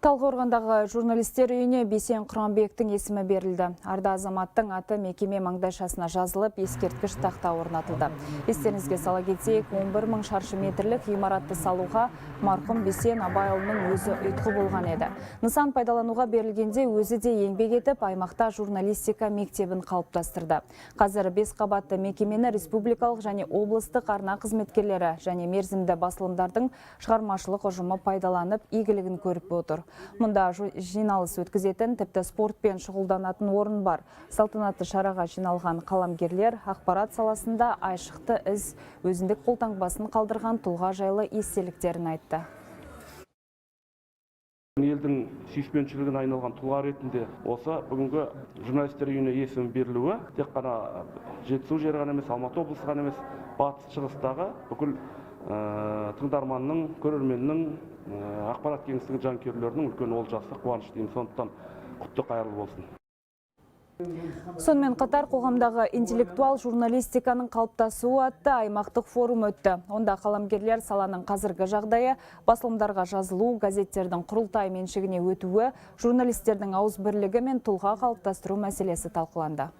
Талдықорғандағы журналистер үйіне Бейсен Құранбектің есімі берілді. Арда азаматтың аты мекеме маңдайшасына жазылып, ескерткіш тақта орнатылды. Естеріңізге сала кетсек, 11 мың шаршы метрлік ғимаратты салуға марқұм Бейсен Абайұлының өзі ұйытқы болған еді. Нысан пайдалануға берілгенде өзі де еңбек етіп, аймақта журналистика мектебін қалыптастырды. Қазір бес қабатты мекемені республикалық және облыстық арна қызметкерлері және мерзімді басылымдардың шығармашылық ұжымы пайдаланып, игілігін көріп отыр. Мұнда жиналыс өткізетін, тіпті спортпен шұғылданатын орын бар. Салтанатты шараға жиналған қаламгерлер ақпарат саласында айшықты із, өзіндік қолтаңбасын қалдырған тұлға жайлы естеліктерін айтты. Елдің сүйіспеншілігіне айналған тұлға ретінде осы бүгінгі журналистер үйіне есімі берілуі тек қана Жетісу жері ғана емес, Алматы облысы ғана емес, батыс, шығыстағы бүкіл тыңдарманның, көрерменнің, ақпарат кеңістігінің жанкүйерлерінің үлкен олжасы, қуаныш деймін. Сондықтан құтты қайырлы болсын. Сонымен қатар «Қоғамдағы интеллектуал журналистиканың қалыптасуы» атты аймақтық форум өтті. Онда қаламгерлер саланың қазіргі жағдайы, басылымдарға жазылу, газеттердің құрылтай меншігіне өтуі, журналистердің ауызбірлігі мен тұлға қалыптастыру мәселесі талқыланды.